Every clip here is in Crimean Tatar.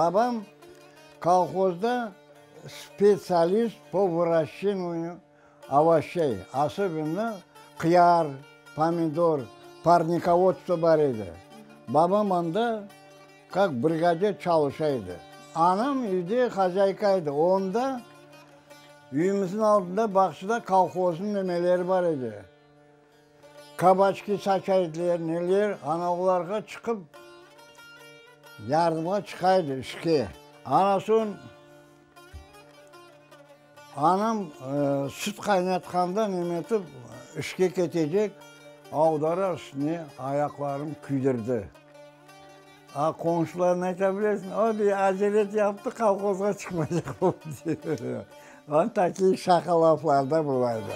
Babam kolhozda spetsialist po vıraşçenıyu ovoşçey, osobenno qıyar, pomidor, parnikovodstvo bar edi. Babam anda kak brigadir çalışa edi. Anam üyde hozâyka edi. Onda üyümizniñ aldında bağçada kolhoznıñ nemeleri bar edi. Kabaçki saça ediler, neler, ana olarğa çıqıp yardımğa çıqa edi işke. Ana soñ anam süt qaynatqanda nemetip işke ketecek, avdara üstüne ayaqlarım küydirdi. A qonşularına ayta bilesiñ, o dey, acelet yaptı, kolhozğa çıqmaycaq oldı. On takiy şaqa laflar da bolaydı.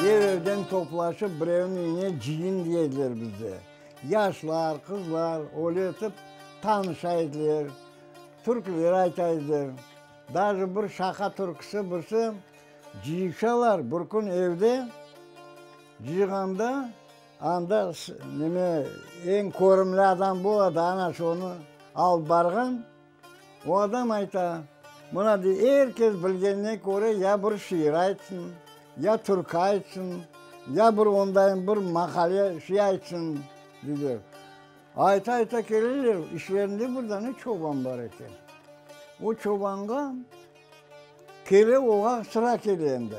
Ev-evden toplaşıp, birevniñ üyüne cıyın dey ediler bizde. Yaşlar, qızlar öyle etip tanışa ediler, türküler ayta ediler. Daje bir şaqa türküsi birisi Cıyışalar, bir kün evde cıyğanda, anda neme, eñ körümli adam bola da, ana şonı alıp barğan. O adam ayta, mına dey, er kes bilgenine köre ya bir şiir aytsın, ya türkü aytsın, ya bir ondayın bir maqale şey aytsın, deyler. Ayta-ayta keleler, işlerinde bir dane çoban bar eken. O çobanğa Kele oğa sıra kele endi.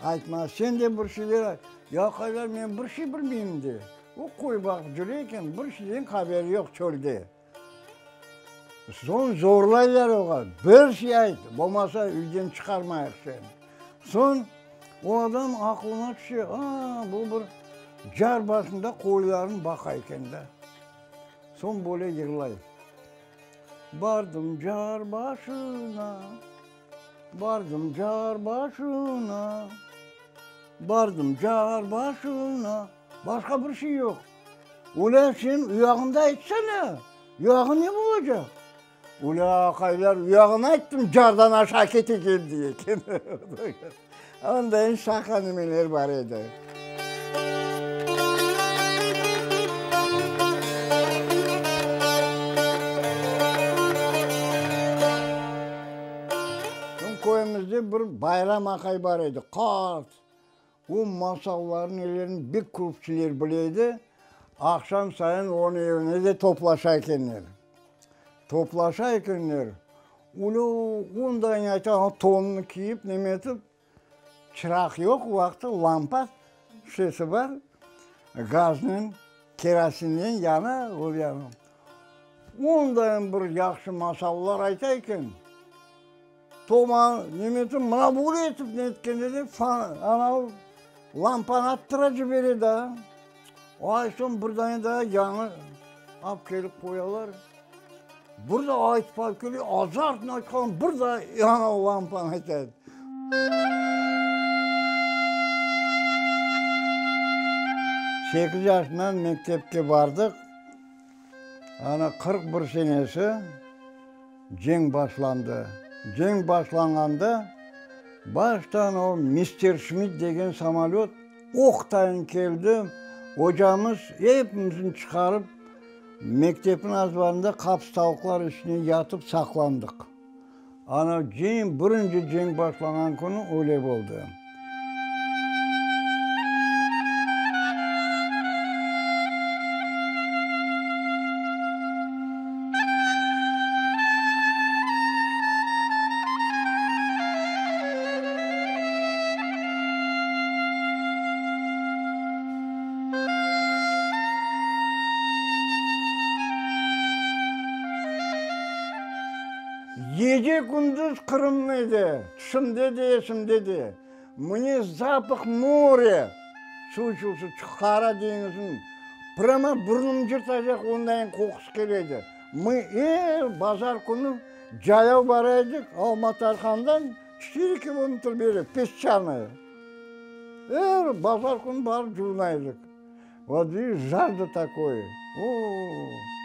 Aytma, sen de bir şeyler ayt. Ya qaylar, men bir şey bilmeyim de. O qoy baqıp cüre eken, bir şeyden haberi yoq çölde. Soñ zorlaylar oğa, bir şey ayt, bolmasa üyden çıqarmayıq seni. Soñ o adam aqlına tüşe, a, bu bir car başında qoylarını baqa eken da. Soñ böyle yırlay. Bardım car başına, bardım car başına, bardım car başına. Başqa bir şey yoq. Ulâ, sen uyağında aytsana, uyağı ne olacaq? Ulâ, aqaylar, uyağını ayttım, cardan aşağı ketecem dey eken. Ondayın şaqa nimeler bar edi. Bizim köyümizde bir Bayram aqay bar edi, qart. O masallarnı, nelerni bek köp şeyler bile edi. Aqşam sayın onıñ evine de toplaşa ekenler. Toplaşa ekenler. Ulâ, ondayın ayta, tonunı kiyip, neme etip, çıraq yoq o vaqıtta, lampa şişesi bar, gaznen, kerosinnen yana, o yana. Ondayın bir yahşı masallar ayta eken. Toma, neme etip, mına böyle etip netkende de, anavı lampanı attıra cibere da. Ay, soñ bir dane daa yañı alıp kelip qoyalar. Bir daa aytıp alıp kele, azartını aytqan, bir daa anavı lampanı ayta. Sekiz yaşından mektepke bardıq. Ana 41 senesi Cenk başlandı. Cenk başlanğanda, baştan o Misterşmitt degen samolöt oqtayın keldi, ocamız epimizni çıqarıp, mektepniñ azbarında qapıstalıqlar içine yatıp saqlandıq. Ana cenk, birinci cenk başlanğan künü öyle boldı. Gece-kündüz Qırımnı edi, tüşümde de, esimde de. Mne zapah more, çuvçuvsı, Qara deñizniñ, prâmo burnum cırtacaq ondayın qoqusı kele edi. Mı er bazar künü cayav bara edik Alma-Tarhandan çetiri kilometr beri, Pesçanaya. Er bazar künü barıp cuvuna edik. Vot, žажда takoye, o-o-o.